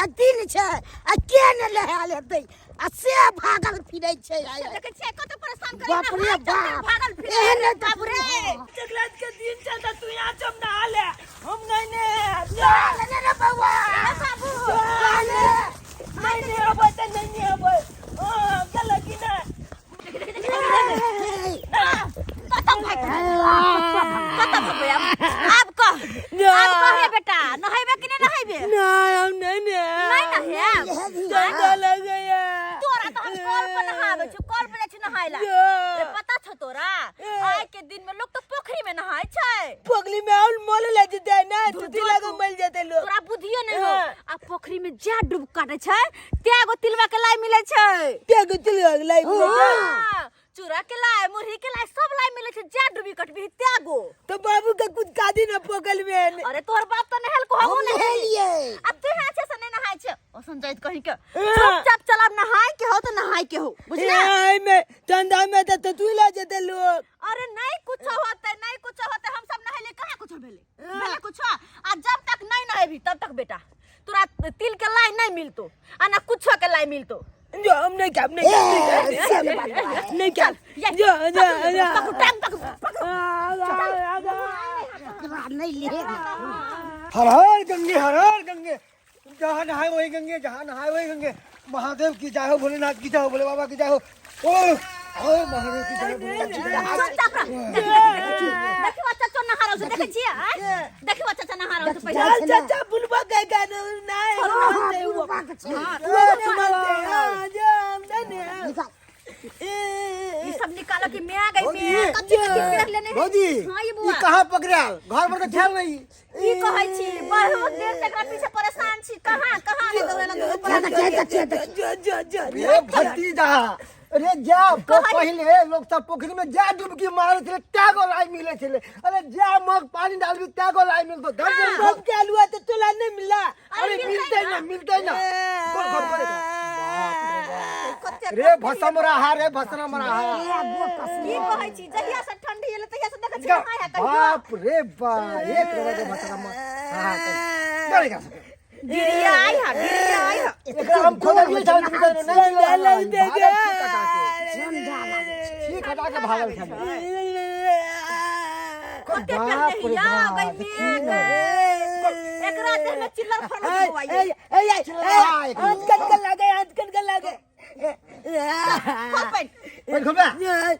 आ दिन छै आ के ने नहायल हेतै आ से भागल फिरै छै आइ। देखै छियै कते परेशान करै बाप रे बाप भागल फिरै एहन रे बाप रे जगलात के दिन छै तऽ तू यहाँ जब नहा ले हम नहीं ने चल ने रे बौआ बाबू नहीं नहीं अबै तऽ नहीं नहीं अबै हां गेल कि ना कतऽ भागि कतऽ भगबै आब आब कह आब कह रे बेटा नहेबे कि नहि नहेबे नहीं हम नहीं ने नहि नहेब ठंडा लगैया तोरा तऽ हम कल पर नहाबै छी कल पर जाइ छी नहाय ला रे पता छौ तोरा आइ के दिन में लोग तऽ पोखरी में नहाय छै पोखरी में और मोल ले जेतै ना तुती लगे मर जेतै लोग तोरा बुद्धियो नहि हो आ पोखरी में जा डूब काटे छै ते गो तिलवा के लाई मिलै छै त्यागो तिलवा के लाई मिलै छै हाँ, चूड़ा के लाई मुरही के लाई सब लाई मिलै छै जा डूबी कटबी त्यागो तो बाबू के कुछ कादी ना पोखल में अरे तोहर बाप तो नहेल को हमहूँ हम नहेलियै नहेलियै अब तू यहाँ अच्छे से नहीं नहाय छै ओसन जाइत कहीं के चुपचाप चलब नहाय के हो तो नहाय के हो बुझले आई में ठंडा में तो तू ला जेतै लोग अरे नहीं कुछ होते नहीं कुछ होते हम सब नहेले कहाँ कुछ भेले भेले कुछ आ जब तक नहीं नहेबी तब तक बेटा तोरा तिल के लाई नहीं मिलतो आ ना कुछो के लाई मिलतो जो हम नहीं खाब नहीं खाब नहीं खाब नहीं खाब जो जो जो पकड़ू टांग पकड़ू पकड़ू एकरा नहीं ले हर हर गंगे हर हर गंगे जहाँ नहाए वही गंगे जहाँ नहाए वही गंगे महादेव की जय हो भोलेनाथ की जय हो भोले बाबा की जय हो ओ ओ महादेव की जय हो भोलेनाथ की जय हो चुपचाप रह देखियो चाचा नहा रहल छै देखै छियै आँय? देखियो चाचा नहा रहल छै पहिले चल चाचा बुलबा के गाना नहीं हाँ, बुढ़बा के छै। नहीं ई सब निकालो कि मैं आ गई भौजी, मैं कथी कथी पेड़ लेने है भौजी हां ये ई बुआ कहाँ पकड़ायल घर पर तो खेल नहीं की कहै छी बहुत देर से एकरा पीछे परेशान छी कहाँ कहाँ नहीं दौड़ेला दुनू जा जा जा जा जो जो जो रे भतीजा अरे जा पहिले लोग सब पोखरी में जा डुबकी मारे छले त्यागो लाई मिले छले अरे जा मग पानी डालबी त्यागो लाई मिलतो धर जल्दी बाप के आलू तो तुला नहीं मिला अरे मिलते ना मिलते ना कौन कौन करेगा कते रे भसम रहा रे भसम रहा की कहै छी जहिया से ठंडी एलै तहिया से देखै छी नहाय है कहियो बाप रे बा एक नंबर के भसम हां करेगा गिरिया आई हा गिरिया आई हा एकरा हम खोदलिए छल नहीं डाल दे भागल छी कटा के ठंडा लागै छै छी कटा के भागल छल कते बाप रे पेड़ या बाप, गई की मैं एकरा देह में चिल्लर फड़ल छै बौआ ये। आजकल लगे आजकल लगे खोल पैंट पैंट खोलबे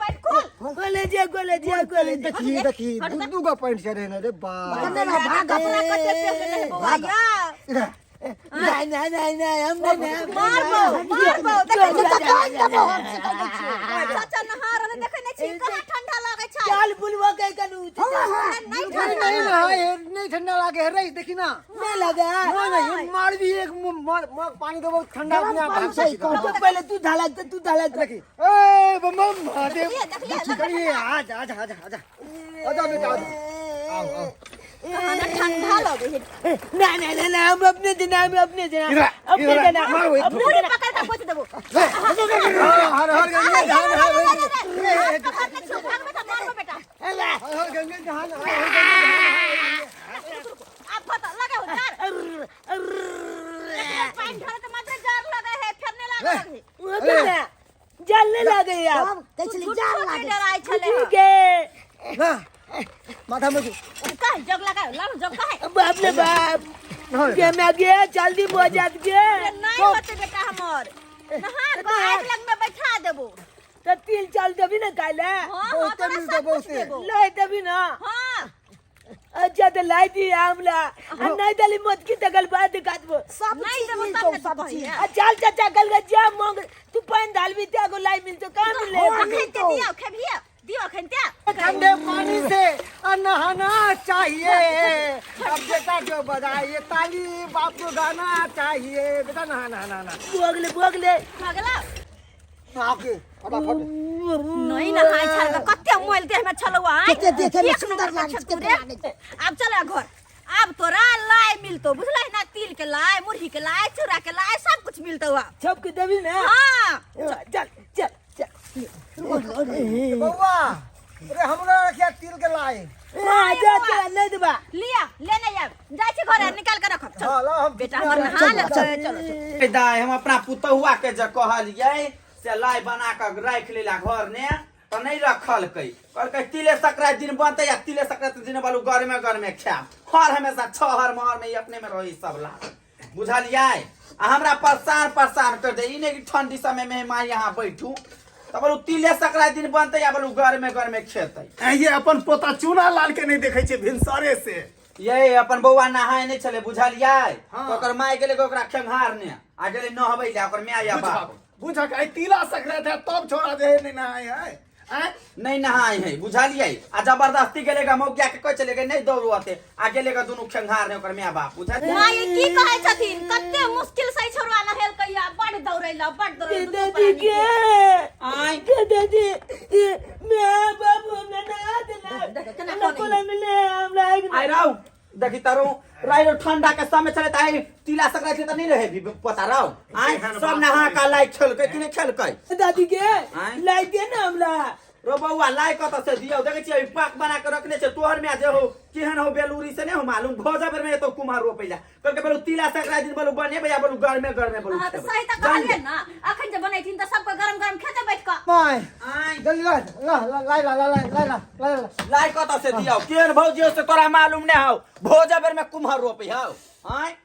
पैंट खोल खोले जे खोले जे खोले देखी देखी दू दू गो पैंट छै रे रे बाप कन्ने ना भाग कपड़ा कते पेड़ लेने है बौआ या नहीं नहीं नहीं नहीं हम नहीं मारबो मारबो देखै छी तऽ बांध देबो हम से कहै छियै चाचा नहा रहल देखै नै छी कहाँ ठंडा लागै छै चल बुलवा के कनु नहीं नहीं नहीं नहाए नहीं ठंडा लागे है रे देखी ना नहीं लगा नहीं नहीं ये मार भी एक मार मार पानी दबो ठंडा अपने आप भाग छै, जाएगा। कौन? तो पहले तू धाला तू धाला देखी ए बम बम महादेव देखिए, देखिए, देखिए आ जा आ जा आ जा आ जा आ जा बेटा आ जा आओ आओ कहाँ ना ठंडा लगे है ना ना ना ना हम अपने देना हम अपने देना इधर आ, अपने इधर आ, देना मारो एक अपने पूरी देना पकड़ के पोछ देबो हर हर गंगे जहाँ नहाए वही गंगे। पकड़ के छू भागबे त मारबो बेटा हर हर गंगे जहाँ नहाए वही गंगे, जहाँ नहाए वही गंगे। आप बता लगे हो जार पानी ढाले त मात्र जार लगे है फेरने लागे है वो तो ना जलने लगे यार तब कहै छलै जाड़ झूठो के लागै छै डराइ छले ठीक है ना माथा में का जग लगा लाल जग का है बाप रे बाप के मैं गया जल्दी हो जात के नहीं होते बेटा हमर नहा के आग लग में बैठा देबो तो तिल चल देबी ना काले हां हां बहुते तोरा मिलतौ, सब कुछ बहुते। देबो लाई देबी ना हां अच्छा तो लाई दी आमला आ नहीं दली मत की तगल बात काटबो सब नहीं चीज देबो मिलतौ तब ने सब तू चीज कहिया। आ चल चाचा कल के जा मांग तू पान डाल भी त्यागो लाई मिल तो कहाँ मिले अखन ते दियो खेबियो दियो अखन ते ठंडे पानी से नहाना चाहिए अब बेटा जो बजाइए ताली बाप को गाना चाहिए बेटा नहा नहा नहा बोगले बोगले भगला आके फटाफट नहीं नहाय छल त कते मोल देह में छलौ आय कते देखे में एक सुंदर नंबर लागै के छै, छतू कते रे। लागै छै। आब चल घर आब तोरा लाई मिलतो बुझलै ना तिल के लाई मुरही के लाई चूड़ा के लाई सब कुछ मिलतो आब सबके देबी ना हाँ चल चल चल बउआ अरे हमरा रखिया तिल के लाई। हां जा तोरा नहीं देबा। लिया ले नहीं आब जाइ छी घरे निकाल के रखब। चल। हां ला हम बेटा हमर नहा ले। चलो चलो चलो। ए दाइ, हम अपना पुतहुआ के जे कहलियै से लाइ बना कऽ राखि लेला घर ने, तऽ नहि रखलकै। कहलकै तिले संक्रांति दिन बनतै आ तिले संक्रांति दिन बालू गरमे गरमे खायब। हर हमेशा छहर महर में ई अपने में रही सब ला, बुझलियै? आ हमरा परेशान परेशान कर दे। ई नहि कि ठंडी समय में माँ यहाँ बैठू तऽ बोलू तिले संक्रांति दिन बनतै आ बोलू गरमे गरमे खेतै। ये अपन पोता चूना लाल के नहीं देखे छे भिनसरे से। ये अपन बौआ नहाय नहि छलै, बुझलियै? हाँ। तऽ ओकर माय गेलै ओकरा खेंघारने आ गेलै नहबै लए ओकर माय या बाप। बुझक आई तिला संक्रांति है तब छोड़ा दे नहीं नहाय है। आँय? नहीं नहाय है, बुझलियै? आ जबरदस्ती गेलै गा मौगिया के कहै छलै नहीं दौड़ू अते, आ गेलै गा दुनू खेंघारने ओकर माय बाप, बुझलियै? माँ ये की कहै छथिन? कते मुश्किल से ई छोड़वा नहेलकै या बड दौड़ैला बड दौड़ैला दुनू दादी प्राणी के के। आँय? के दादी, ये मैं बाबू हमरा नहा देला। देखो, केना हमरा कनै। कोला में ले हमरा आबि। आइ राउ देखी तारो राइ रो ठंडा के समय चले आइ तिला संक्रांति त नहीं रहे भी पता राउ। आइ एहन सब बात नहा नहीं। का लाइ खेलकै कि नहीं खेलकै? दादी के आँय? लाई दे ना हमरा। रो बौआ लाइ कत से दियौ? देखै छियै पाक बना के रखने छै तोहर माय जे हो केहन हो बेलूरी से नहीं हो मालूम। भोजा बेर में तो कुम्हार रोपैला कहलकै बोलू तिला संक्रांति दिन बोलू बनेबै आ बोलू गरमे गरमे बोलू हाँ, तऽ खेबै। सही तऽ जान कहलियै गे। ने, अखन जे बनैथिन तऽ सबके गरम गरम खेतै बैठ कऽ। My आँय? जल्दी ला ला ला ला ला ला ला ला ला ला। लाइ कत से दियौ? केहन भौजी हो से तोरा मालूम नहीं हौ। भोजा बेर में कुम्हार रोपै हौ। आँय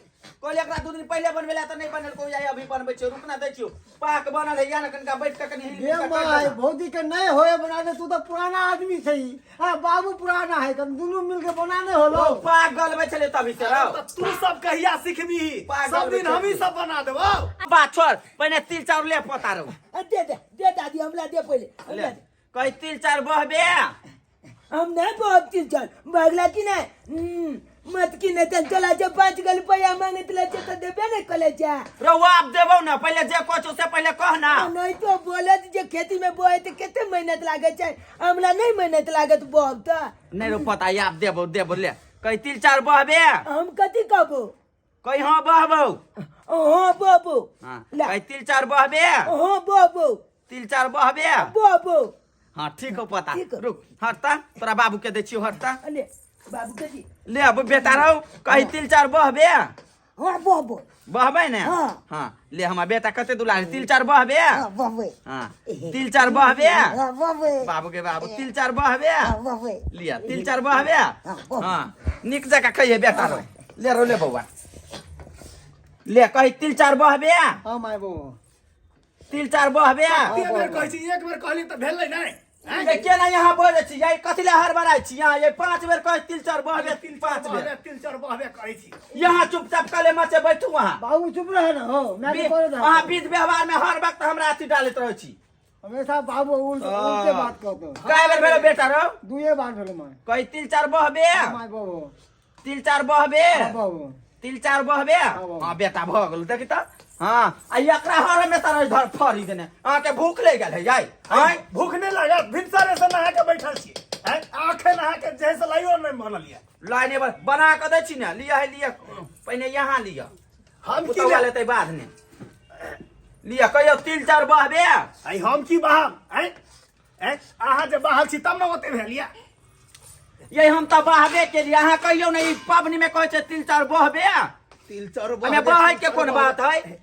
कहलियै एकरा 2 दिन पहिले बनबेला तऽ नहीं बनल, कोई अभी बनबै छै। रुक ना दै छियौ, पाक बनल है या ना कनिका बैठ कऽ कनि हिल ये मिल कऽ कर my देना। भौजी के नहीं होए बनाने, तू तो पुराना आदमी छै। हाँ बाबू पुराना है, कम दुनू मिल के बनाने होलो। ओ पाक गलबै छलै तभी से रौ। तऽ तू सब कहिया सिखबी? पागल सब दिन बेटा। हमही सब बना देबौ। बात छोड़, पहिने तिल चाउर ले पोता रौ। आ, दे दे दे दादी हमरा दे पहिले ले हमरा दे। कही तिल चाउर बहबे? हम नहीं बहब तिल चाउर बगला की नहीं। मत की नहीं तन चला जा 5 गो रुपया मांगत ले तो देबे नहीं कले जा। रौ आब देबौ ना, पहिले जे कहै से पहिले कह ना। आ, नहीं तो बोलत जे खेती में बोए तो कते मेहनत लागे छै, हमरा नहीं मेहनत लागत बोब त। नहीं रो पता आब देबौ देबौ ले। कही तिल चाउर बहबे? हम कथी कहबो? कही हाँ बहबौ। हाँ बहबो। हाँ ला। कही तिल चाउर बहबे? हाँ बहबो। तिल चाउर बहबे? बहबो। हाँ ठीक हो पता। ठीक हो। रुक हटता तोरा बाबू के दै छियौ हटता। ले बाबू के दी। ले अब बेटा रौ कही तिल चाउर बहबे? हाँ बहबो। बहबै ने? हाँ। हाँ ले हमर बेटा कते दुलारी। तिल चाउर बहबे? हाँ बहबै। हाँ तिल चाउर बहबे? हाँ बहबै। बाबू के बाबू तिल चाउर बहबे? हाँ बहबै। लिया तिल चाउर बहबे? हाँ, बहबै। हाँ नीक जकाँ खइहे बेटा रौ। ले रौ ले बौआ ले। कही तिल चाउर बहबे? हाँ my बो। तिल चाउर बहबे? कते बेर कहै छी? एक बेर कहली तऽ भेलै नहि। आँय? ये केना यहाँ बजै छी? ये कथी लए हड़बड़ाइ छी यहाँ? ये 5 बेर कहै तिल चाउर बहबे, तिल 5 बहबे बेर तिल चाउर बहबे करै छी। यहाँ चुपचाप कले मचे बैठू वहाँ। बाबू चुप रहे ना हो, मैं तो करे अहाँ विध व्यवहार में हर वक्त हमरा अथी डालैत रहै छी। हमेशा बाबू उल्ट उल्टे बात कहतो। कए बेर भेलो बेटा रौ? दुए बार भेलो my. कही तिल चाउर बहबे? My बहबो। तिल चाउर बहबे? हाँ बहबो। तिल चाउर बहबे? बहबो। हाँ बेटा भऽ गेल देखी तऽ। हाँ आ एकरा हर हमेशा रहै धर फरी देने। अहाँके भूख लागि गेल है याइ? आँय? भूख नहि लागत, भिनसरे से नहा के बैठल छी। आँय? आखे नहा के जे से लाइयो नहि बनल ये। लाइ नहि बना कऽ दै छी ने। लिअ है लिअ पहिने यहाँ लिअ। हम की पुतौआ लेतै बाद में। लिअ कहियौ तिल चाउर बहबे? आइ हम की बहाब? आँय? आँय? अहाँ जे बहाल छी तब ने ओते भेल ये। ये हम तऽ बहबे केलियै, अहाँ कहियौ ने ई पबनी में कहै छै तिल चाउर बहबे? तिल चाउर हमे बहै के कोन बात है?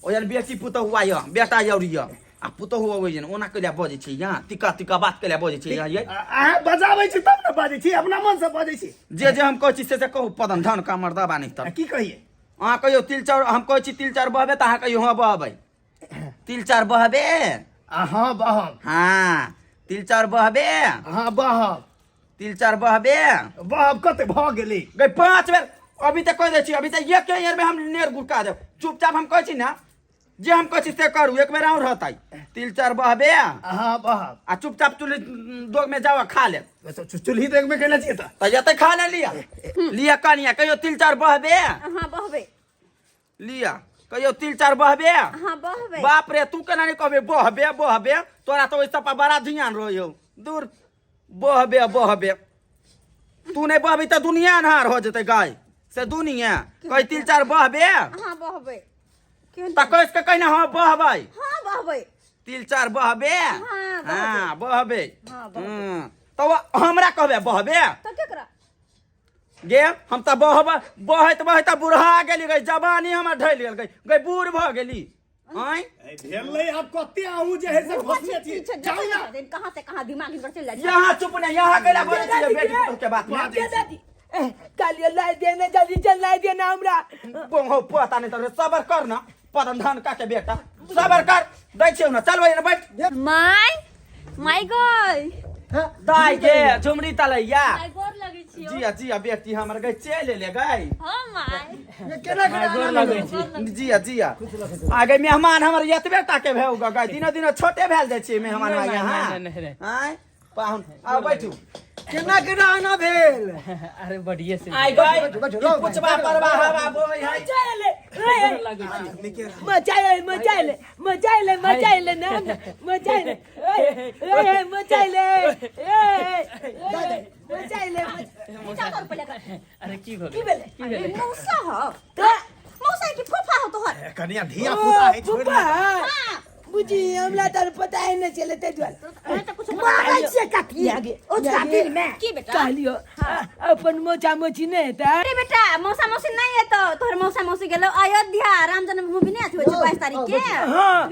ओहन बेटी पुतहुआ यऽ बेटा your यऽ आ पुतहु अबै छै ओना कैला बजै छै यहाँ तिका तिका बात कैला बजै छै यहाँ ये? अहाँ बजाबै छी तब ने बजै छी, अपना मन से बजै छी। जे जे हम कहै छी से से कहू पदन धन कामर दबा नहीं आ तऽ। की कहिए? अहाँ कहियौ तिल चाउर, हम कहै छी तिल चाउर बहबे तऽ अहाँ कहियौ हँ बहबै। तिल चाउर बहबे? अहाँ बहब। हाँ तिल चाउर बहबे? अहाँ बहब। तिल चाउर बहबे? बहब कते भऽ गेलै? गई 5 बेर अभी तक कहि दै छी, अभी तक एक ईयर में हम नेर गुड़का देब। चुपचाप हम कहै छी ना जे हम कहै छी से करू, एक बेर और रहतै। तिल चाउर बहबे? अहाँ बहब। आ चुपचाप चूल्ही दोग में जाओ आ खा ले। चूल्ही देख में केना छियै तऽ? तऽ जतै खा ले। लिअ लिअ कनिया कहियो तिल चाउर बहबे? हाँ बहबै। लिअ कहियो तिल चाउर बहबे? हाँ बहबै। बाप रे तू केना नहि कहबे बहबे बहबे, तोरा तऽ ओहि सब पर बड़ा ध्यान रहै हौ। दूर बहबे बहबे, तू नहि बहबी तऽ दुनिया अन्हार हो जेतै गाय से दुनिया। कही तिल चाउर बहबे? हाँ बहबै। तऽ कहि के कहि ने हाँ बहबै। हाँ बहबै। तिल चार बहबे। हाँ, बहबे। हाँ बहबे। हाँ, बहबे। तो हमरा कहबे बहबे? तो केकरा गे हम तऽ बहब बहैत बहैत बुढ़ा गेली गई, जवानी हमर ढलि गेल गई, गई बूढ़ भऽ गेली। आँय भेलै आब कते अहूँ जे है से घोसने छी। पीछे जाउ ना। देखो कहाँ से कहाँ दिमाग हिनकर चलि जाइ छै। यहाँ चुप नहीं, यहाँ कैला बोलै छियै बेटी पुतोह के बात में? के दादी कालिया लाई देना, जल्दी चल लाई देना हमरा। बोहो पता नहीं तोरे, सबर कर ना पदन धन का के बेटा, सबर कर दै छियौ ना, चल बहिन बैठ। माय माय गय दाई के झुमरी तलैया। माय गोर लगै छियौ। जिया जिया बेटी हमर गई चलि एले गई। हां my. ये केना केना गोर लगै छी। जिया जिया आ गई मेहमान हमर, एतबे टा के भेल गई, दिनो दिनो छोटे भेल जाइ छै मेहमान। नहि, आइ यहाँ नहि, नहि, नहि। आँय पाहुन आउ बैठू। केना केना आना भेल? अरे बढ़िए से आइ गई बैठू, बैठू, लाउ, पुछबा परबा हवा बोय है। मचाइले मचाइले मचाइले मचाइले मचाइले ना मचाइले ए ए मचाइले ए ए मचाइले। नीचा कर पहिले कर। अरे की भऽ की गेल? भेलै? की भेलै? मौसा हो मौसा की फूफा हो तोहर? कनिया धिया पुता है, छोड़ फूफा बुझी हमरा तर पता है नहीं चले ते दुआरे। अरे तऽ कुछ मारै छियै कथी ओझका दिन में? की बेटा? कहलियो अपन मोचा मोची नहीं हेतै। अरे बेटा मौसा मौसी नहीं एतो, तोहर मौसा मौसी गेलो अयोध्या, राम जन्मभूमि नहीं अथी होइ छै 22 तारीख के,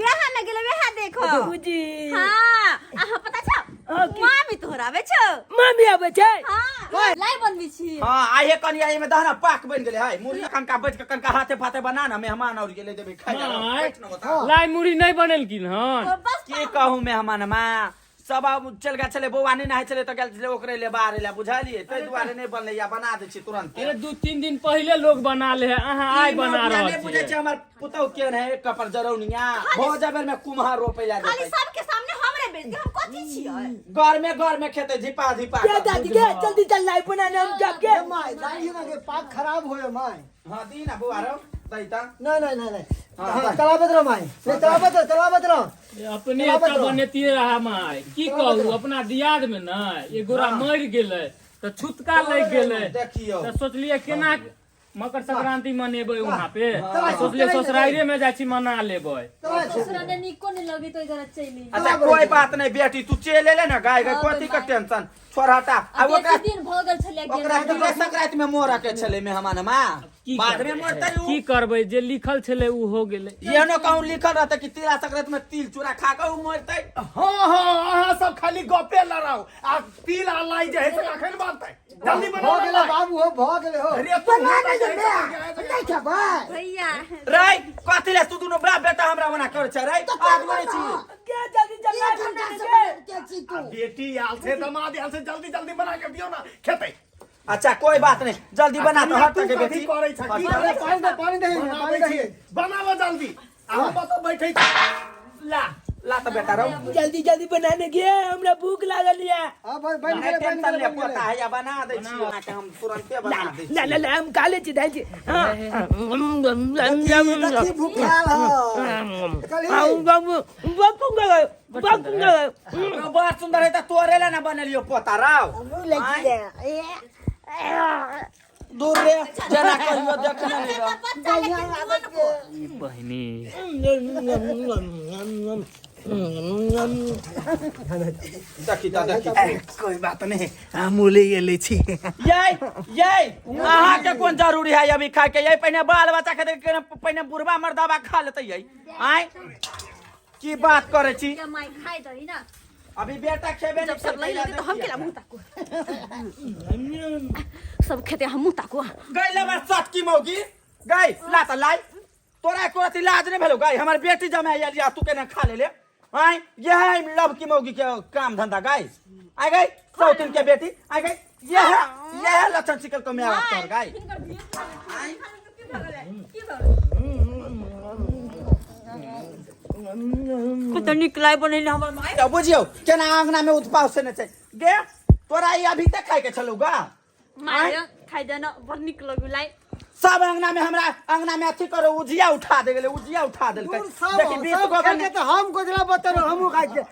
वएह में गेलो वएह देखो बुझी। हाँ अहाँ पता छौ? हाँ, की? मामी तोहर आबै छौ। मामी आबै छै? हाँ लाई बनबै छी। हाँ आइहे कनिया एहिमे दहना पाक बनि गेलै है, मुरली कनका बैठ के कनका हाथे फाथे बना ना, मेहमान और गेलै देबै खाइ लए। माय। बैठ न बता। लाई मुड़ी नहीं बनेलखिन हन? तो बस की कहूँ मेहमान माँ सब आब चलि गेल छलै, बौआ नहि नहाइ छलै तऽ गेल छलै ओकरे ले बाहरे ले, बुझलियै? ताहि दुआरे नहि बनलै या बना दै छी तुरन्ते। अरे 2-3 दिन पहिले लोग बना ले है, अहाँ आइ ई बना नौकरिया रहल नहि बुझै छियै। छै हमर पुतहु केहन है, एक कपर जरौनिया भऽ जाबेर में कुम्हार रोपै लए खाली जेतै। सबके सामने हमरे बेइज्जती, हम कथी छियै? घर में घर में खेतै झिपा झिपा के कऽ। दादी के जल्दी चल लाई बनाने हम जाब के। ए my लाई ना के पाक खराब होय my. हाँ दी ना बौआ रौ दै तऽ। नहीं नहीं नहीं नहीं। हाँ, हाँ, दै। चलाबत रहो my, नहीं चलाबत रहो, चलाबत रहो। अपने चलाबत एतऽ रहो। बनेतियै रहा माय, की कहू अपना दियाद में ने एक गोरा मरि गेलै तऽ छुतका लागि गेलै। देखियौ। तऽ सोचलियै केना मकर संक्रांति मनेबै वहाँ पे, चला, सोचलियै चला, ससुराइरे में जाइ छी मना लेबै। चला, ससुरा ने नीको नहीं लगे तो इधर चली। अच्छा कोई बात नहीं बेटी, तू चलि एले ना गाय गाय हाँ, कथी के माय। टेंशन छोड़ हटा। आ ओकरा बेसी दिन भऽ गेल छलै ओकरा गेल। तिले संक्रांति में मोर के छलै मेहमान माँ, की बाद में करबै? मरतै उ। की करबै, जे लिखल छलै उ हो गेलै। एहनो कहूँ लिखल रहतै कि तिला संक्रांति में तिल चूड़ा खा कऽ उ मरतै। हाँ हाँ अहाँ सब खाली गपे लड़ाउ आ तिल आ लाई जे है से कखन बनतै? जल्दी भऽ बनाउ गेलै लाई। बाबू हो, भऽ गेलै हो। अरे तू बना नहि नहि दे नहि खेबै। भैया रे कथी ले तू दुनू बाप बेटा हमरा मना करै छै रे? आग मरै छी। के जल्दी चल लाई एक घंटा बनाने से के। बनेलकै छी तू। बेटी आयल छै, दमाद आयल छै, जल्दी जल्दी बना के दियौ ना खेतै। अच्छा कोई बात नहीं, जल्दी बना तो कनिया हट तू के कथी बेटी। करै छ? की अरे करै छ? पानी दे, पानी दही, पानी बनाबै दही। छी, बनाबऽ जल्दी आ हम ओतऽ बैठै छी। ला ला तो बेटा रहो। जल्दी जल्दी बनाने के हमरा भूख लागल या। हाँ भाई बन नहीं गेलै, बन टेंशन गेलै, ले बन पोता गेलै। है या बना दै छी अहाँके हम तुरंते बना दै ला ला छी। ला हम खा ले छी दाई जी। हाँ। देखी भूखाल है कलही। बड़ सुंदर है तऽ तोरे ला ना बनेलियो पोता राव। मुँह लागि गेल। ए, दूर रे जेना कहियो देखने नहि रह। बच्चा लेकिन जीवन को बहिनी देखी तऽ देखी। कोई बात नहीं, हमहूँ ले एले छी। यै यै अहाँके कोन जरूरी है अभी खाय के? यै पहिने बाल बच्चा खेतै कि पहिने बुढ़बा मर्दाबा खा लेतै? यै आँय की बात करै छी? के माय खाइ दही ना। अभी बेटा खेबे जब नहीं सब लई लेते तो हम केला मुंह ताकू, सब खेते हम मुंह ताकू। गई लेबर सटकी मौगी गई ला त लाई तोरा एको रति लाज नहीं भेलो गई? हमर बेटी जमा आयल या तू केना खा ले ले? आँय यह है लव की मौगी के काम धंधा गाय। आय गई सौतिन के बेटी आय गई, यह यह लक्षण सिकल को मेरा तोर गाय। कते नीक लाई बनेले हमर माय। तो बुझियौ केना आंगना में उत्पाव से नहीं छै गे तोरा ई अभी तक खाय के छलौ गा? माय खाइ दे ना, बड़ नीक लगू लाई। सब अंगना में हमरा अंगना में अथी करो उजिया उठा दे गेलै, उजिया उठा देलकै। दूर सब देखी 20 सब गो खाइ के तऽ हम गोजरा बतेलहुँ, हमहूँ खाइ छियै।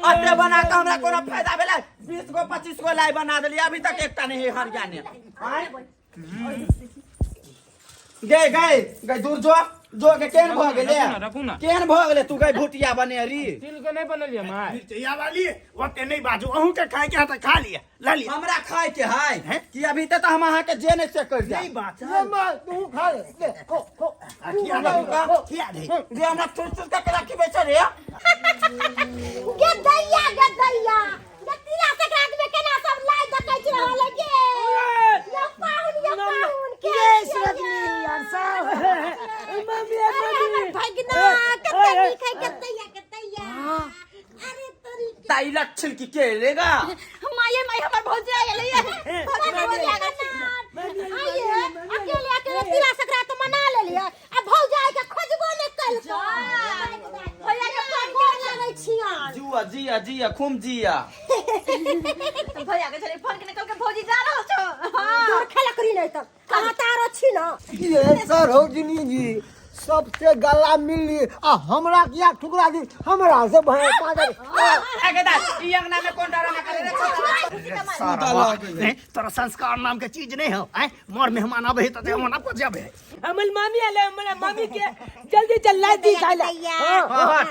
अते बना के हमरा कोनो फायदा भेलै? 20 गो 25 गो लाई बना देलियै, अभी तक एकटा नहीं हरिया ने। आँय? गे गए गए दूर जो जो के केहन भऽ गेलै? रखू ना, रखू ना। केहन भऽ गेलै तू गई भुटिया बनेरी? तिल के नहीं बनेलियै माय। मिर्चैया वाली ओते नहीं बाजू, अहूँ के खाए के है त खा लिया, ला लिया। हमरा खाए के है हैं? कि अभी तक हम अहाँ के जे नहीं से कर नहीं जाए। बाचल। माय तू खा ले, ले खो खो। आ, खिया दे, खिया दे। जे हमरा चुस चुस के राखी बेचे रे। गे दैया, गे दैया, गे तिला संक्रांति में केना सब लाइ देखै छी रहल गे। ये पाहुन, ये पाहुन के ये रजनी यार साहब। मम्मी अरे हमर मम्मी भगना कते नीक है, गे दैया, गे दैया। अरे तोरी के ताई लक्षण की के लेगा? माये माय हमर भौजी आ गेलै ये। भौजी भौजी आ गेलै। आइए अकेले अकेले तिला संक्रांति मना लेलियै आ भौजाई के खोजबो नहि कलकै। भैया के फोन गोर लगै छियन। जुआ जिया जिया खूब जिया। भैया के छलै फोन केने, कहलकै भौजी जा रहल छौ। हां दूर खेला करी नहि तऽ कहाँ तारो छी न। ये सर हो जिनी जी सबसे गला मिली आ हमरा किया ठुकरा दी? हमरा से भय पागल। आगे दा ई अंगना में कोन डरामा करे रे? नहीं, तोरा संस्कार नाम के चीज नहीं हो। आय मोर मेहमान आबे त ते मना को जाबे। हमर मामी आले, हमर मामी के जल्दी चल ला दी खाए ला। दैया। हट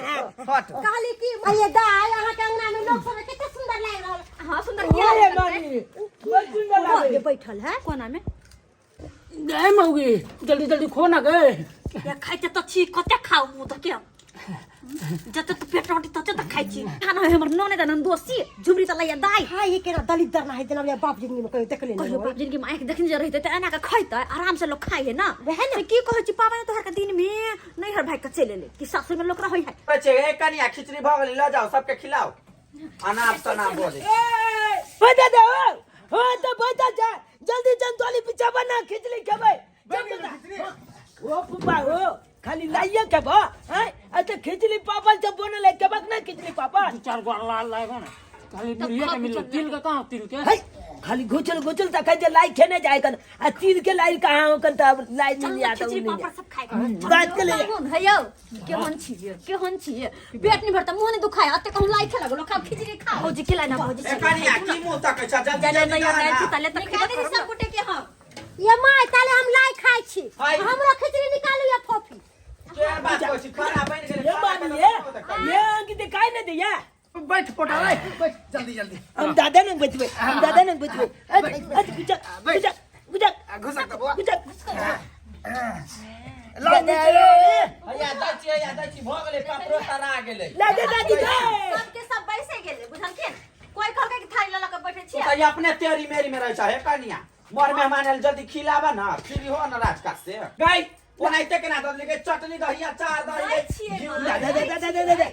हट। कहली कि ये दाय अहाँ के अंगना में लोग सब कते सुंदर लागि रहल। हां सुंदर ये किया मामी बहुत सुंदर लागे। बैठल है कोना में? गए मौगी जल्दी जल्दी खो ना गए। या खाइते त छी, कते खाऊ मुँह त के जते त पेट रोटी तते त खाइ छी। खाना है हमर नने दनन दोसी झुमरी त लैया दाई। हां ये केना दलित दर ना है जना बाप जिंदगी में कहियो देखले कहियो नहीं। बाप जिनकी माय के देखने जे रहिते त एना के खैते आराम से लोग खाइ है ना। वएह ना। से की कहै छी पाबनि तोहर के दिन में नैहर भाग के चलि एलै कि सासुर में लोक रहै है। बच्चे ए कनिया खिचड़ी भऽ गेलै, लऽ जाओ सबके खिलाओ। अनाप शनाप बोले। बैठा दे हो हो तो बैठा जा, जल्दी जंतोली पीछा बना खिचड़ी खेबै। ओ फूफा हो खाली लाइए खेबो हैं? अच्छा खिचड़ी पापड़ जब बनल है खेबक ना खिचड़ी पापड़? दू चार गो लाल लागो ना खाली मुड़िए के मिलल, तिल के कहाँ तिल के? है खाली घुचल घुचल तक जे लाई खेने जाए कन आ तिल के लाई कहाँ हो कन त अब लाई चल नहीं ना आता खिचड़ी नहीं। पापड़ सब खाए। बात के ले। है यौ केहन छी केहन छी, पेट नहीं भरता मुंह नहीं दुखाय अते कहूं लाई खेला लोग खाओ खिचड़ी खाओ। भौजी खिलाय ना भौजी। ए कनिया की मुंह तकै छ? जल्दी जले जल्दी नहीं दह आए ना। तले तक निकालि दी सब गोटे के। हम ये my ताले हम लाई खाइ छी। हाय। हमरो खिचड़ी निकालू ये फोफी। केहन बात कहै छी? खाना बनि गेलै। ये खाना मामी के ये तऽ ये अंकित खाइ ना दिया। बैठ पोटा रे, बैठ जल्दी जल्दी। हम दादा नंग बचबे, हम दादा नंग बचबे। अच अच गुजक गुजक गुजक घुसक त बुआ। गुजक। ला मिर्चैया वाली। हैया दै छी, हैया दै छी, भऽ गेलै पापड़ो तरा गेलै। ला दे दादी दे। सबके सब बैसे गेलै बुझलखिन। कोई कहलकै कि थाली लऽ लऽ के बैठे छियै। तऽ अपने तेरी मेरी में रहै छ हे कनिया। मोर मेहमान आयल जल्दी खिलाबा ना, फ्री हो ना राजकाज से। गई ओनाहिते केना दऽ देलकै? चटनी दही अचार दही दै छियै घिउ माँ। दादा दादा दादा दादा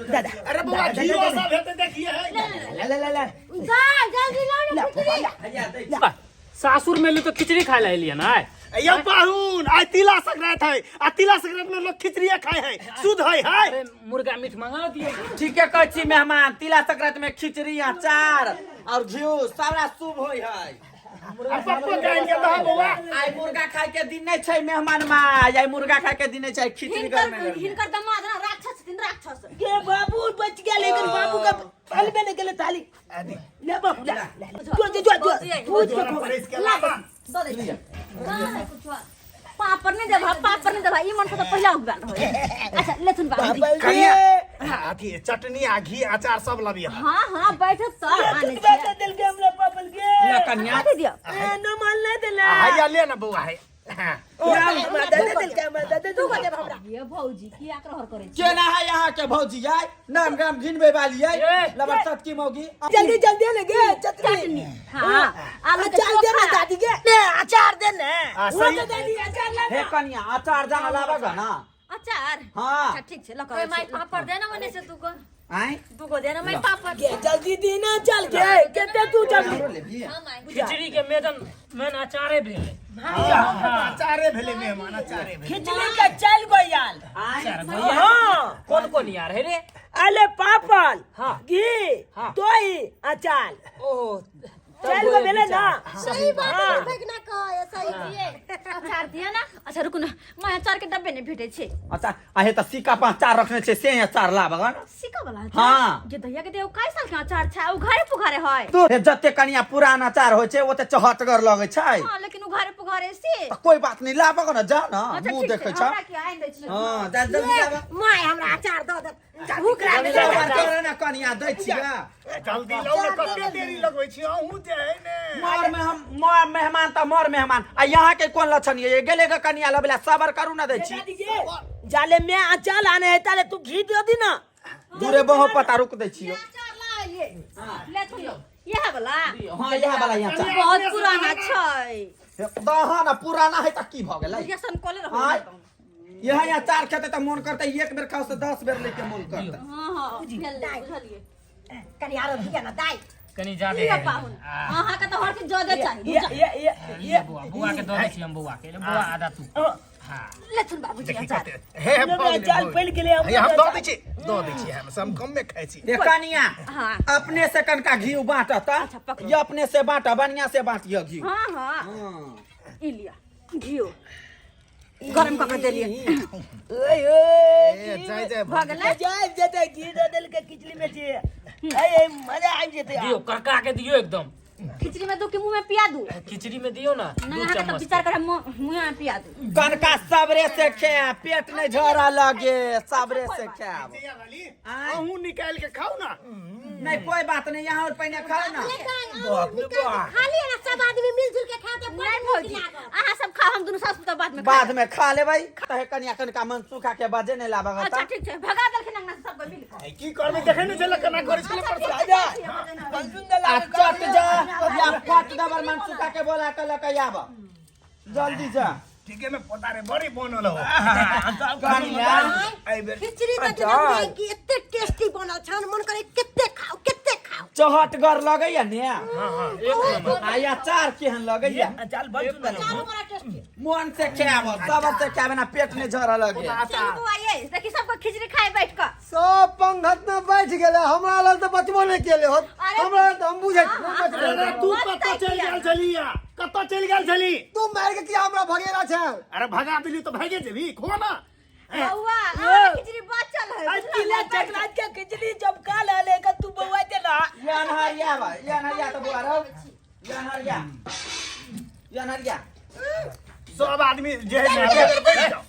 दादा। अरे बुआ घियो सब हेतै देखिए है। ला ला ला ला जा जल्दी लाओ ना ला खिचड़ी। हैया दै छी। सासुर में एली तो खिचड़ी खाए ला एलियै ना? यो पाहुन आइ तिला संक्रांति है आ तिला संक्रांति में लोग खिचड़िया खाए है, शुद्ध है है। अरे मुर्गा मीट मंगा दिए। ठीके कहै छी मेहमान, तिला संक्रांति में खिचड़ी अचार और घिउ सारा शुभ होय है। आ पप्पो के आनि के दह बौआ। आइ मुर्गा खाए के दिन नहीं छै मेहमान माय, आइ मुर्गा खाए के दिन नहीं छै, खिचड़ी हिनकर गरमे गरमे। हिनकर दमाद ना राक्षस छथिन, राक्षस। के बाबू बच गया लेकिन बाबू का थाली में निकले थाली। ले बाबू ले ले जो जो जो जो पूछ के खो। परस के लाबा। दऽ दै छियै। कहाँ है कुछो? पापड़ नहीं देबा, पापड़ नहीं देबा, ई मन से तऽ पहिला उगबैल रहै। अच्छा लेथुन बाबूजी। बाबू कनिया अथी चटनी आ घी अचार सब लबिया। हाँ हाँ बैठत सब आनै कितना छियै। दे दिल के हमरा पापल के। ला कनिया। दे दियौ। ए न मान ले देला। हैया ले ना बौआ है। हाँ। ओ हमरा दादा दिल के, हमरा दादा दू गो देब हमरा। ये भौजी की आक्रहर करै छी? केना है यहाँ के भौजी आय नाम गाम घिनबे वाली आय ए। लबर सटकी मौगी। जल्दी जल्दी ले गे चटनी। हाँ आलू के अचार दे ना चोखा। दादी के, ले अचार दे ना। आ, वो सही। तो दादी अचार ला। हे कनिया अचार जाना लाबा ग ना। अचार? हाँ। अच्छा ठीक छै, लऽ कऽ ओए आबै my छी। पापड़ दे ना ओने से तू को आय दू गो दे ना my पापड़। के जल्दी देना चल के केते तू जल्दी। हमरो लेबही? हां my. खिचड़ी के मेदन मेन अचारे भेलै। अचारे भेलै मेहमान, अचारे भेलै। खिचड़ी के चल गो यार। आय हाँ कोन कोन यार है रे? अले पापड़ हाँ। घी हाँ। दही अचार। ओ चारि गो भेलै ना। सही बात है भगना कहे सही। अचार दिया ना। अच्छा रुकू ना, मैं अचार के डब्बे नहीं भेटे छे। अच्छा आहे त सिक्का पाँच चार रखने छे से अचार लाब गन। सिक्का वाला अचार? हाँ। जे दहिया के देव काय साल के अचार छै, उघारे पुघारे है। तो हे जते कनिया पुरान अचार होइ छै ओते चहटगर लगै छै। हाँ लेकिन उघारे पुघारे से। त कोई बात नहीं, लाब गन जा ना, अच्छा, मुंह ठीक छै, देखै छ। हमरा की आइन दै छी। हां जा जल्दी लाब। My हमरा अचार दऽ दे, भूख लागल। सबर करे ना कनिया, दै छियै। जल्दी लाउ ने, कते देरी लगबै छी अहूँ जे है ने। मर में हम मर मेहमान त मर मेहमान, आ यहाँ के कोन लक्षण ये गेले ग कनिया लबला, सबर करू ना दै छी। जाले में अचार आने है ताले तू घी दे दी ना। दूरे बहु पता रुक दै छियो। अचार लाइए ले थुलो यह वाला। हां यह वाला यहाँ चार। बहुत पुराना छै। दहा ना पुराना है त की भ गेलै? ये सन कोले रहो। हाँ। यह यहाँ चार खेते त मन करते एक बेर खाओ से 10 बेर लेके मन करते। हां हां बुझलिए। कनि आरो दिया ना दाइ। कनी जादे लिअ पाहुन, अहाँ के तो हर चीज ज्यादा चाहिए। ये ये ये ये बुआ, बुआ के दऽ दै छी हम, बुआ के बुआ आधा तू। हां लेथुन बाबूजी अचार। हे हे हमरा अचार पड़ि गेलै। हे हम दऽ दै छी, दऽ दै छी, हम सब कम में खाइ छी। ये कनिया हां अपने से कनका घी बांटत। अच्छा, पकड़ो। ये अपने से बांट, बढ़िया से बांटियो घी। हां हां हां ई लिअ घियो गरम कऽ के देलियै। ओए ओए ए जाय जाय भऽ गेलै। जाय जेतै घी दऽ देलकै खिचड़ी में छै। ए मजा आबि जेतै। दियो करका के दियो एकदम। खिचड़ी में दू कि मुंह में पिया दू? खिचड़ी में दियो ना। नहीं अहाँ के तो विचार करे मुंह में पिया दू। कनका सबरे से खे, पेट नहीं झरा लगे, सबरे से खाब। अहूँ निकाल के खाओ ना। नहीं कोई बात नहीं, यहाँ और पहिने खाओ ना। खाली ना सब आदमी मिलजुल के खाओ तो नहीं भौजी अहाँ सब खाओ, हम दुनू सास पुतोह बाद में बाद में खा लेबै। तहे कनिया कनका मन सुखा के बजे नहीं लाबग। अच्छा ठीक छै, भगा देलखिन अंगना से सब मिल के। की करबै देखै नै छलै केना करै छलै परसों। आ चट जा या फट दबर मन सुखा के बोला के लके आब जल्दी जा। ठीके में पोता रे बड़ी बनल हो कनिया एहि बेर खिचड़ी त जेना कि एते टेस्टी बनल छन, मन करे कते खाओ कते खाओ। चहटगर लगैया ने। हां हां एक नंबर। आ अचार केहन लगैया? अचार बड़ सुंदर। चारू बड़ा टेस्टी। मन से खाब, सबर से खाब ना पेट नहीं झरा लगे। चलू बौआ ये देखी सबको खिचड़ी खाए बैठ के। सब पंगत में बैठ गेले, हमरा लग त बचबो नहीं केले होत। हमरा त हम बुझै छी। अरे तू कतऽ चलि गेल छली? कतऽ चलि गेल छली? तू मार के किया हमरा भगेला छै? अरे भगा देली तो भागे जेबी, खो ना। बौआ अहाँ खिचड़ी बचल है। आज तिला चकरात के खिचड़ी चमका ले का तू बौआ के ना। या नहरिया बा, या नहरिया तो बुआ रहो। या नहरिया, या नहरिया। सब आदमी जे है ना बैठ जाओ।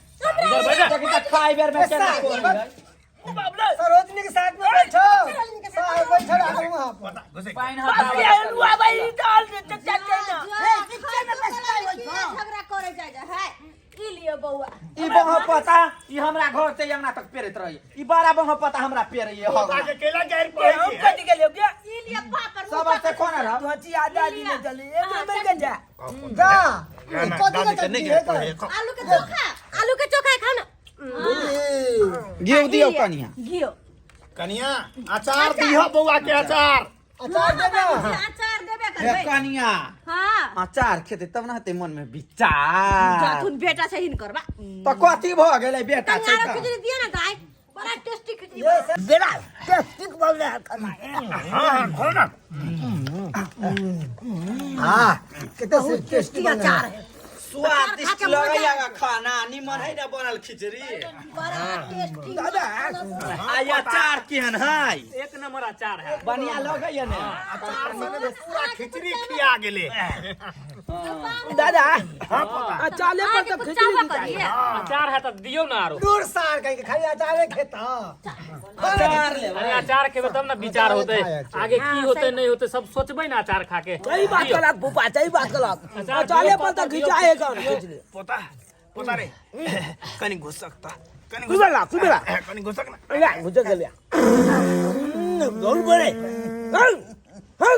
देखी त खाइ बेर में केना कोन है। सरोजनी के साथ में बैठो, साहब बैठल आगू वहां पर। पता घुसे पानि बाप रे हटाबऽ। लुआ भाई दाल चचा के ना। झगड़ा करे जाय जा है। ई लिअ बौआ। ई बह पता ई हमरा घर से अंगना तक पेरैत रही। ई बड़ा बह पता हमरा पेरैये हो। पोता के केला गारि पड़ै हम छै। कट गेलियो के ई लिअ पापड़। सबर से कोना रह। तू हची आधा आदमी में चली एक नंबर के जा। जा ना, ना, कथी दादी के के नहीं चटनी गारि है पड़ै है। आलू के चोखा, आलू के चोखा खाओ ना। घिउ दियौ कनिया। घियो कनिया अचार दिह बौआ के अचार। अचार दे ना। अचार देबे हे करबै। कनिया हां अचार खेतै तब ना हेतै मन में विचार। जाथुन बेटा छै हिनकर बा। त कथी भ गेलै बेटा छै आरो त? खिचड़ी दिया ना दाइ, बड़ा टेस्टी खिचड़ी। बेटा टेस्टी बोल रहा खाना। हां हां खो ना। हां कते से टेस्टी अचार है, स्वादिष्ट लगैया खाना, निमन है ना बनल खिचड़ी। बड़ा टेस्टी। दादा आ अचार केहन है? एक नंबर अचार है। बढ़िया लगैया ने। अचार संगे पूरा खिचड़ी खिया गेलै। दादा हां पोता। अचाले पर तो खिचड़ी करिए। अचार है त दियो ना आरो। दूर सार कह के खाली अचारे खेता। अचार लेबै। अरे अचार खेबै तब ना विचार होतै, आगे की होतै नहीं होतै सब सोचबै ना अचार खा के। सही बात कलक फूफा, सही बात कलक। अचाले पर तो खिंचाए कौन खिचड़ी। पोता पोता रे कनी घुसक त कनी कुबेला कुबेला कनी घुसक ना। ला घुसक गेलिया गौल बोले। हं हं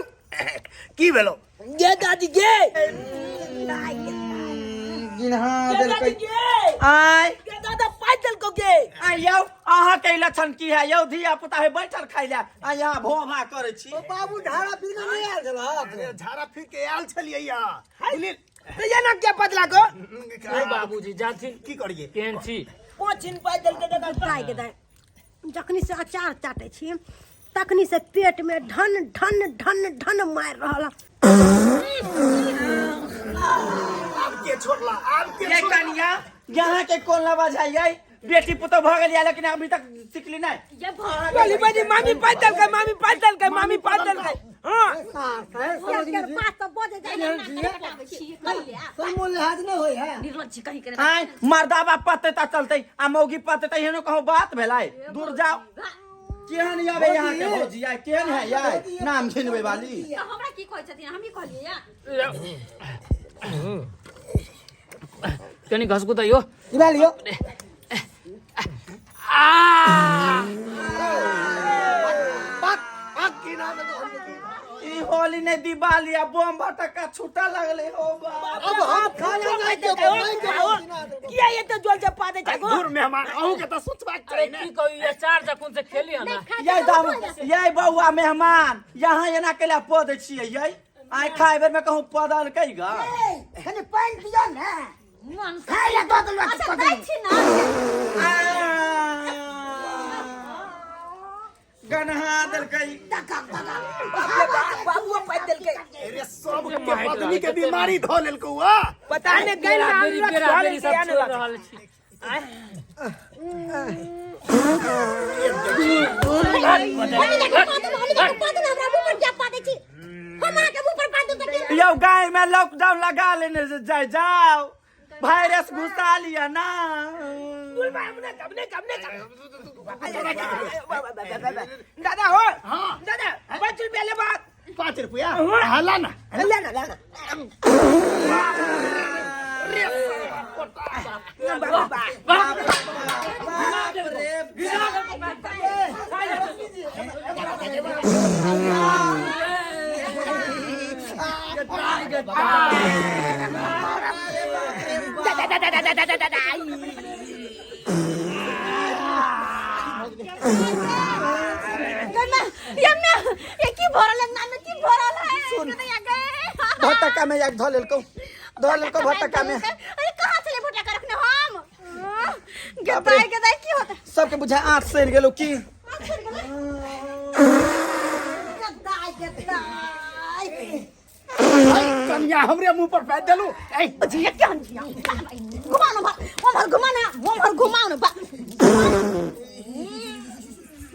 की भेलो? गे दादी गे। गिनहा गे देलकै। दादी गे। आय गे दादा पाइ देलको गे। आय यौ अहाँ के लक्षण की है यौ? धिया पुता है बैठल खाइ ले आ यहाँ भो भा करै छी। ओ बाबू ढारा फिर के नहीं आयल छलहक? झाड़ा फिर के आयल छलियै या। तो ये ना क्या पतला को ओ बाबूजी जाथिन की करिए? केहन छी? पोछिन पाइ देलकै देखा। दाइ के दाइ, जखनी से अचार चाटै छी तखनी से पेट में ढन ढन ढन ढन मारि रहल। आब के छोड़ला, आब के ये छोड़ला? कनिया, यहाँ के कोन लवा जाइए? बेटी पुतो भ गेल या, लेकिन अभी तक सिखली नहीं। बोली बजी मामी पातल के, मामी पातल के, मामी पातल के। हां सब लिहाज नहीं होय है। निर्लज्ज कहीं के। आय मर्दाबा पते ता चलते आ मौगी पते ता, एहनो कहूं बात भेलै? दूर जाओ। केहन आबे यहाँ के भौजी आय? केहन है यार नाम छिनबै वाली? तऽ हमरा की कहै छथिन? हमही कहलियै या। कनि घसकू तऽ यौ। इला लियो। आ की नाम है? ई होली ने दिवाली आ बम भटका छूटा लगले हो बा। अब हम खाना नहीं देबो, नहीं देबो। किया ये तो जोल जपा दे छै? दूर मेहमान, अहूँ के तऽ सोचबाक अरे चाही ने। की कहू, ये चार जखन से खेली हन। ये दाम ये बौआ मेहमान, यहाँ एना केला पद छियै? ये आइ खाय बेर में कहूं पदल कै गा? कनि पानि दियौ ने खाय लए दऽ देलक। अच्छा, दै छी ने। गनहा देलकै। बाबू पाइ देलकै। अरे, सब के पत्नी के बीमारी धऽ लेलकौ आ। पता नहीं गइल बेरा ना बेरी अनलक बेरा धऽ बेरी लेलकै सब या छोड़ नहि। रहल छी। हमी जाके पा दू, हमी जाके पा दू ने, हमरा मुँह पर क्या पा दै छी? हम अहाँके मुँह पर पा दू तऽ की? यौ, गाय में लॉकडाउन लगा लेने से जाय जाओ, वायरस घुसा लिया ना। कमने कमने दादा हो। हाँ। दादा, 5 रुपया ले बात। 5 रुपया? हाँ, ला ना। ले ना, ले ना। बाप रे। ये मैं ये की भरल है नाम में? की भरल है? सुन। कन्हैया गए। भटका में एक धऽ लेलकौ, धऽ लेलकौ भटका में। अरे, कहाँ से ले भटका रखने हम गदाई गदाई? की होता? सबके बुझाय आँख सड़ि गेलौ की? गदाइ गदाइ। कनिया, हमरे मुंह पर फेंक देलू ऐ। जिया क्या जिया, घुमाओ ना भर ओमहर, घुमा ना ओमहर, घुमाओ ना बा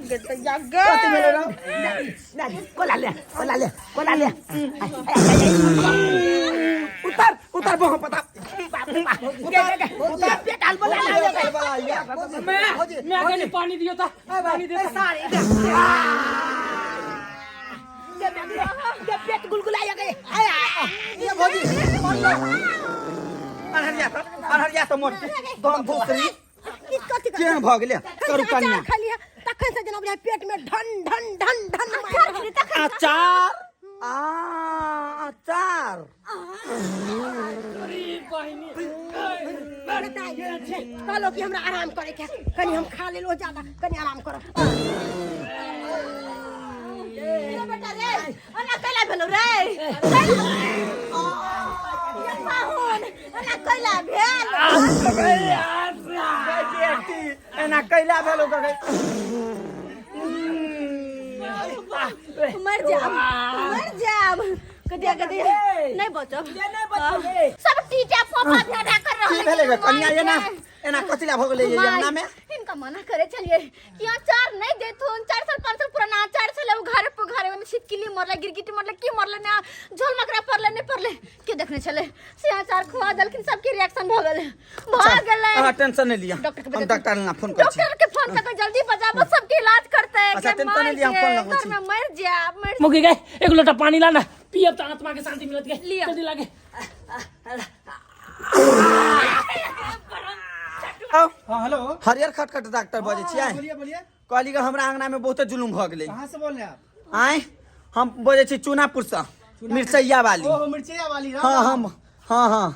गदैया गे। कथी भेलै रौ? कोला ले, कोला ले, कोला ले। उतर उतर बहु पता। उतर, पेट हाल बोला ले। मैं कनि पानी दियो त, पानी दियो त। पेट गुलगुलाया गए। ये भौजी। अनहरिया तऽ, अनहरिया तऽ मोट दम भूसरी। की कथी? केहन भऽ गेलै करू कनिया? खाली है तखन से जेना बुझाय पेट में ढन ढन ढन ढन मारि रहल। अचार आ अचार। अरे बहिनी। कहलो कि हमरा आराम करे के, कनि हम खा लेलो ज्यादा, कनि आराम करो। रे बेटा रे, ओना कैला भेलो रे? ये पाहुन, ओना कैला भेल? गै बेटी, एना कैला भेलो गै? मर जाब, मर जाब, कदिया कदिया नहीं बचब। नहीं बचब रे। सब टीचा पोपा भेड़ा कर रहल। की भेलै गै कनिया? एना एना कथी ला भऽ गेलै ये अंगना में? हिनका मना करे छलिए कि अचार नहीं देथुन। 4 साल 5 साल पुराना अचार छले उ, घर पर घर में छिपकली मरले, गिरगिट मरले, की मरले ना, झोल मकरा पड़ले, नहीं पड़ले, के देखने छले से अचार खुआ देलखिन। सबके रिएक्शन भ गेलै, भ गेलै। अहाँ टेंशन नहीं लिया। डॉक्टर के हम बजा। डॉक्टर लग फोन करै छी। डॉक्टर के फोन कर, जल्दी बजाबो, सबके इलाज करते। अच्छा, टेंशन नहीं लिया, हम फोन लगबै छी। में मर जाब, मर। मुगी गए, एक लोटा पानी ला ना, पियब तऽ आत्मा के शांति मिलत गए। लिअ। जल्दी लागे। आउ। हाँ, हेलो। हरियर खटखट डॉक्टर बजै छियै? बोलिए, बोलिए। कहली कि हमरा अंगना में बहुते जुलुम भऽ गेलै। कहाँ से बोल रहे हैं आप? आँय, हम बजै छी चूनापुर से, मिरचैया वाली। ओहो, मिर्चैया वाली। हाँ, हम हाँ हाँ,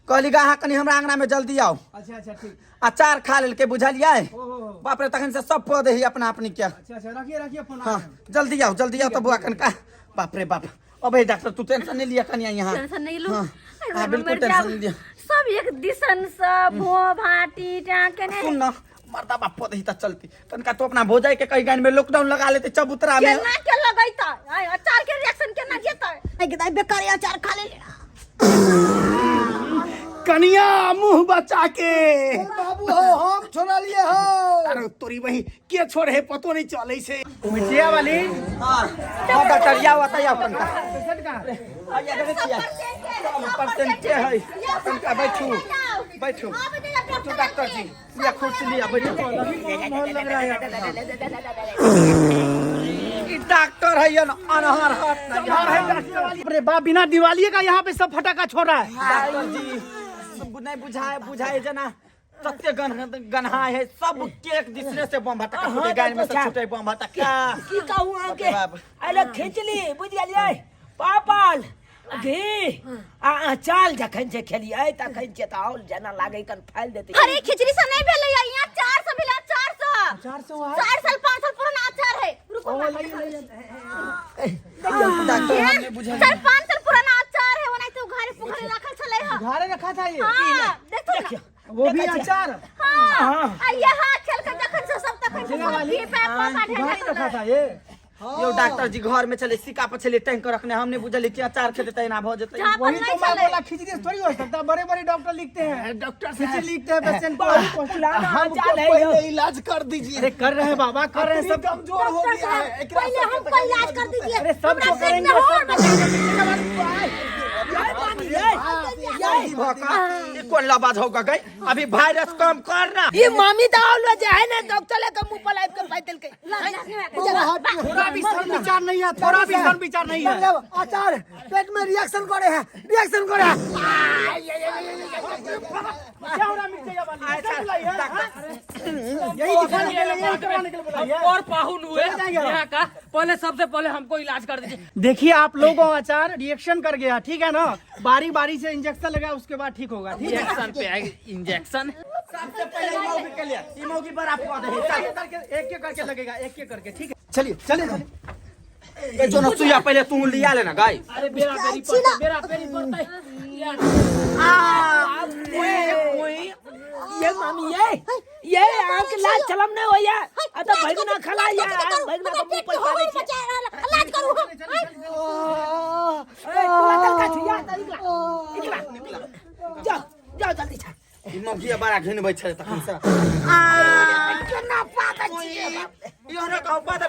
कहली कि अहाँ कनि हमरा अंगना में जल्दी आउ। अच्छा अच्छा, ठीक। अचार खा लेलकै, बुझलियै? ओहो। बाप रे, तखन से सब पौधे ही अपना अपनी के। अच्छा अच्छा, रखिए, रखिए फोन। हाँ, जल्दी आओ, जल्दी आओ। तो बुआ कनका, बाप रे बाप। अबे डॉक्टर, तू टेंशन नहीं लिया कनिया यहाँ। टेंशन नहीं लू। हाँ अरे हाँ, बिल्कुल मर टेंशन जाब। नहीं लिया। सब एक दिसन से भो भाटी टाके ने। सुन ना, मर्दा बाप पद ही त चलती तनका तो अपना भोजाई के कहीं गान में लॉकडाउन लगा लेते चबूतरा में। केना के लगैता आय अचार के रिएक्शन केना जेतै? आइ के दाइ बेकार अचार खा ले। कनिया मुंह बचा के। बाबू हो हम छोड़ा लिए हो। अरे तोरी वही के छोड़ है पतो नहीं चले से। मिर्चिया वाली। हां हां डॉक्टर या आता या तनका आया देखै छियै परसेंट के है तनका। बैठू बैठू बैठू डॉक्टर जी, या कुर्सी लिया बैठू। ई डॉक्टर है या अनहर हाथ नहीं। अरे बाप बिना दिवाली का यहाँ पे सब फटाका छोड़ रहा है। डॉक्टर जी नहीं बुझाए बुझाए जना तते गन गन्हाय है सब केक दिसरे से बम फटाका फूटे गाय में से छूटे बम फटाका। की कहूँ अहाँके, अरे खिचली बुझि गेलियै, पापड़ घी आ अचार जखन से खेलियै तखन से तऽ आओर जेना लागै कन फैल देतै। अरे खिचड़ी से नहीं भेलै यहाँ 400 भेलै, 400 400 4 साल 5 साल पुराना अचार है। रुको डॉक्टर हमने बुझा 4-5 साल पुराना अचार है, ओनाहिते तो घरे पुखरे रखल छलै ह। घरे रखा था ये। हां देखो ना वो भी अचार। हां आ यहाँ खेल के जखन से सब तखन से घी पे पापा घरे रखा था ये। यो डॉक्टर जी घर में चले सिक्का पर चले टैंकर रखने, हमने बुझल कि अचार खेते त एना भ जेतै। वही तो मैं बोला खिचड़ी से थोड़ी हो सकता, बड़े बड़े डॉक्टर लिखते हैं, डॉक्टर खिचड़ी लिखते हैं पेशेंट को। अचार है यौ। इलाज कर दीजिए। अरे कर रहे हैं बाबा, कर रहे हैं, सब कमजोर हो गया है। पहले हमको इलाज कर दीजिए। अरे सबको करेंगे। कोन लबाज होगा गई अभी वायरस कम कर ना। ये मामी तो आवलो जे है ना डॉक्टर लेके मुंह पर लाइव के पाई देलकै। थोड़ा भी सर विचार नहीं है, थोड़ा भी सर विचार नहीं है। अचार पेट में रिएक्शन करे है, रिएक्शन करे है। क्या हो रहा है मिर्चैया वाली? कैसे बुलाई है? यही दिखाने के लिए, यही करवाने के लिए बुलाई है। और पाहुन हुए यहाँ का, पहले सबसे पहले हमको इलाज कर दीजिए। देखिए आप लोगों अचार रिएक्शन कर गया, ठीक है ना? बारी बारी से इंजेक्शन लगा उसके बाद ठीक होगा, ठीक है? इंजेक्शन पे इंजेक्शन सबसे पहले इमोगी के लिए, इमोगी पर आप पौधे करके एक एक करके लगेगा, एक एक करके, ठीक है? चलिए चलिए चलिए। ये जो सुइया पहले तू लिया लेना गाय। अरे बेरा पेरी पड़ते, बेरा पेरी पड़ते। आ ओए ओए ये मामी ये आंख लाल चलम नहीं होया, आ तो बैगना खला या बैगना के मुंह पर पारे छै। इलाज करू हम। ए तू अदल का छुया निकला निकला, जाओ जाओ जल्दी जा। इमोगी बड़ा घिनबै छै तखन से। आ केना पागल छियै यो न कहू पता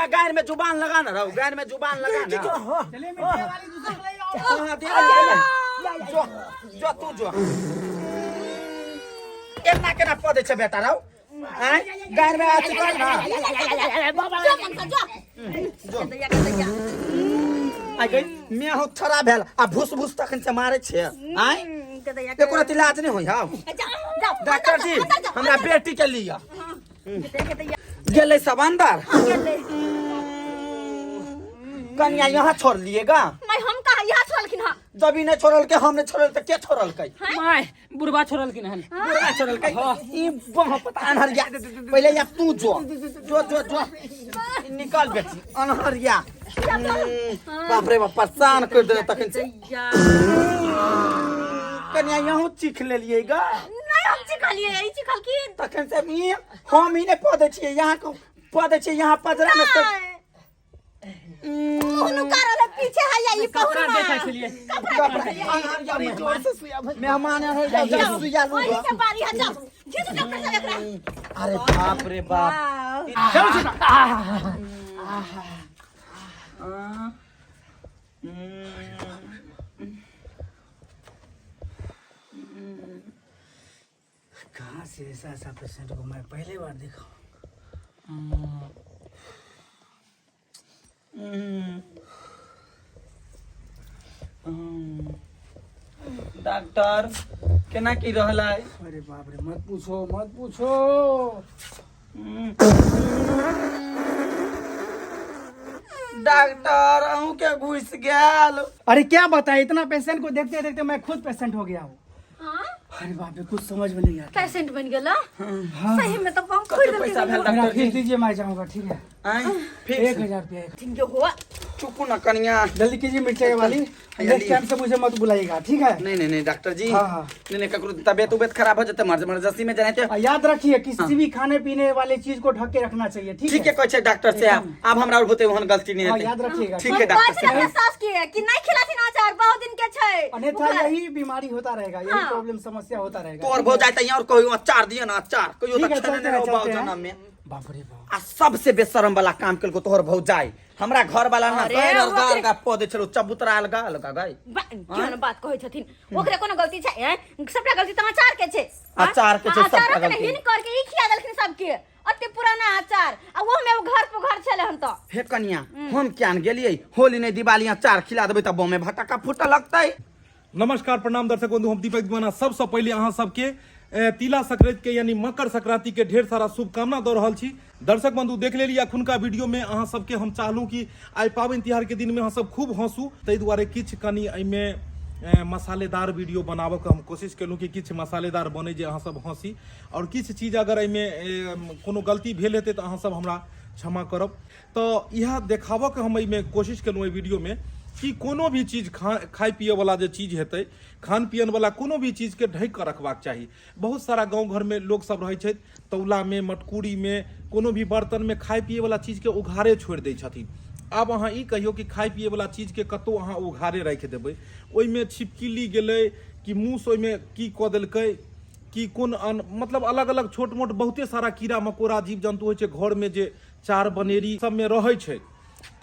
गाय में जुबान लगा ना रहो, गाय में जुबान लगा ना। चलिए मिर्चिया वाली दूसरे ले आओ। हां दे जो जो तू जो केना केना पदे छै बेटा रहो हैं गाय में आ चुका ना। जो मन से जो जो आ गई मैं हो थरा भेल आ भूस भूस तखन से मारे छै। आय एको रति इलाज नहीं होई। हां डॉक्टर जी हमरा बेटी के लिया गेलै सब अंदर। कन्या यहाँ छोड़ लिएगा। मैं हम कहा यहाँ छोड़लखिन हँ? जब नहीं छोड़ल के हम नहीं छोड़ल त के छोड़लकै? My बुढ़बा छोड़लखिन हन। बुढ़बा छोड़लकै ई बह पता अनहरिया। पहिले या तू जो जो जो जो निकल बेटी अनहरिया। बाप रे बाप परेशान कर दे तखन से। कन्या यहाँ चीख लेलिएगा। नहीं हम चिखलिए, ई चिखलखिन तखन से ई हम ही नहीं पदे छियै, यहाँ को पदे छियै, यहाँ पजरा में सब मुंह पीछे है या ई कपड़ा देखै छलियै। मेहमान है सुइया लू। ओही के बारी है, जाओ घीचू डॉक्टर साहब एकरा। अरे बाप रे बाप चलो छोटा। कहाँ से ऐसा ऐसा पेशेंट को मैं पहली बार देखा हूँ। डॉक्टर केना की रहल है? अरे बाप रे मत पूछो मत पूछो। डॉक्टर अहूँ के घुस गेल। अरे क्या बताए, इतना पेशेंट को देखते देखते मैं खुद पेशेंट हो गया हूँ। अरे बाप रे कुछ समझ में नहीं आता। पेशेंट बन गेला। सही में तो हम खोल पैसा भेल मेरा डॉक्टर फीस जी? दीजिए मैं जाऊँगा, ठीक है? आँय, फीस 1000 रुपया। देलखिन हुआ। चुपू ना कनिया। जल्दी कीजिए मिर्चाई वाली, नेक्स्ट टाइम से मुझे मत बुलाइएगा, ठीक है? नहीं नहीं नहीं डॉक्टर जी। हाँ, हाँ। नहीं नहीं, ककरो तबियत उबियत खराब हो जाते मर्जेंसी में जाते। और याद रखिए, किसी भी खाने पीने वाले चीज को ढक के रखना चाहिए, ठीक ठीक है कहै छै डॉक्टर साहब, आब हमरा और होते ओहन गलती नहीं हाँ, हेतै। याद रखिएगा। ठीक है डॉक्टर कहै छै साहब। अपना सास के कि नहीं खिलाथिन अचार, बहुत दिन के छै। अन्यथा यही बीमारी होता रहेगा, यही हाँ। प्रॉब्लम समस्या होता रहेगा। तोर भौ जाए और कहियो अचार दियो ना, अचार कहियो ठीक तऽ है, खेने चलते नहि हैं, रहौ बाउ चलते हैं। जनम में। बाप रे बाप। आ सबसे बेशरम वाला काम केलको तोहर भौजाई, हमरा घर वाला ना अरे, गैर ओकरे- अलगा अलगा पौधे दे छलो, चबूतरा अलगा अलगा गई। केहन बात कहै छथिन, ओकरे कोनो गलती छै? हैं? सबटा गलती तऽ अचार के छै। हाँ? अचार के छै, अचारो सबटा के ने गलती। हिन करके ई खिया देलखिन सबके, अते पुराना अचार, आ ओहो में ओ घर पर घर छलै हन तऽ। हे कनिया, हम क्या गेलियै होली नहीं दिवाली अचार खिला देबै तऽ बमे भटका फूटऽ लगतै। नमस्कार प्रणाम दर्शक बंधु, हम दीपक दीवाना सबसे पहले अहाँ सबके तिला संक्रांति के यानी मकर संक्रांति के ढेर सारा शुभकामना दऽ रहल छी। दर्शक बंधु देख लेलियै अखुनका वीडियो में अहाँ सबके हम चाहलहुँ कि आइ पाबनि तिहार के दिन में अहाँ सब खूब हंसू, ताहि दुआरे किछु कनि एहिमे मसालेदार वीडियो बनाबऽके हम कोशिश केलहुँ कि किछु मसालेदार बनै जे अहाँ सब हंसी, आओर किछु चीज अगर एहिमे कोनो गलती भेल हेतै तऽ अहाँ सब हमरा क्षमा करब। तऽ इएह देखाबऽके हम एहिमे कोशिश केलहुँ एहि वीडियोमे कि कोनो भी चीज खाय पियऽवला जे चीज हेतै, खान पियनवला कोनो भी चीजके ढकि कऽ रखबाक चाही। बहुत सारा गाँव घरमे लोकसब रहै छथि, तौलामे मटकूरीमे कोनो भी बर्तनमे खाय पियऽवला चीजके उघारे छोड़ि दै छथिन। आब अहाँ ई कहियौ कि खाय पियऽवला चीजके कतहु अहाँ उघारे राखि देबै, ओहिमे छिपकिली गेलै कि मूस ओहिमे की कऽ देलकै कि कोन अन्न, मतलब अलग अलग छोट मोट बहुते सारा कीड़ा मकोड़ा जीव जन्तु होइ छै घरमे जे चार बनेरी सबमे रहै छै,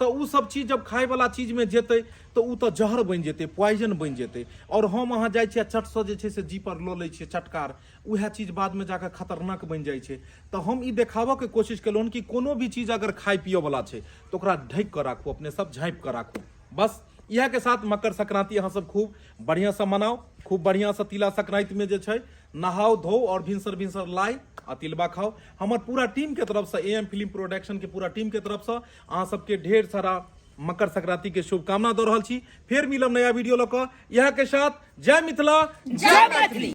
तऽ ओ सब चीज जब खायवला चीजमे जेतै तऽ ओ तऽ जहर बनि जेतै, पॉइजन बनि जेतै। आओर हम अहाँ जाइ छियै आ चटसँ जे छै से जीपर लऽ लै छियै चटकार, उएह चीज बादमे जाकऽ खतरनाक बनि जाइ छै। तऽ हम ई देखाबऽके कोशिश केलहुँ हन कि कोनो भी चीज अगर खाय पियऽवला छै तऽ ओकरा ढकि कऽ राखू, अपने सब झाँपि कऽ राखू। बस इएहके साथ मकर संक्रांति अहाँ सब खूब बढ़िआँसँ मनाउ, खूब बढ़िआँसँ तिला संक्रांतिमे जे छै नहाउ धोउ आओर भिनसर भिनसर लाइ आ तिलबा खाउ। हमर पूरा टीम के तरफसँ, ए एम फिल्म प्रोडक्शन के पूरा टीम के तरफसँ अहाँ सबके ढेर सारा मकर संक्रांति के शुभकामना दऽ रहल छी। फेर मिलब नया वीडियो लऽ कऽ, इएह के साथ जय मिथिला, जय मैथिली।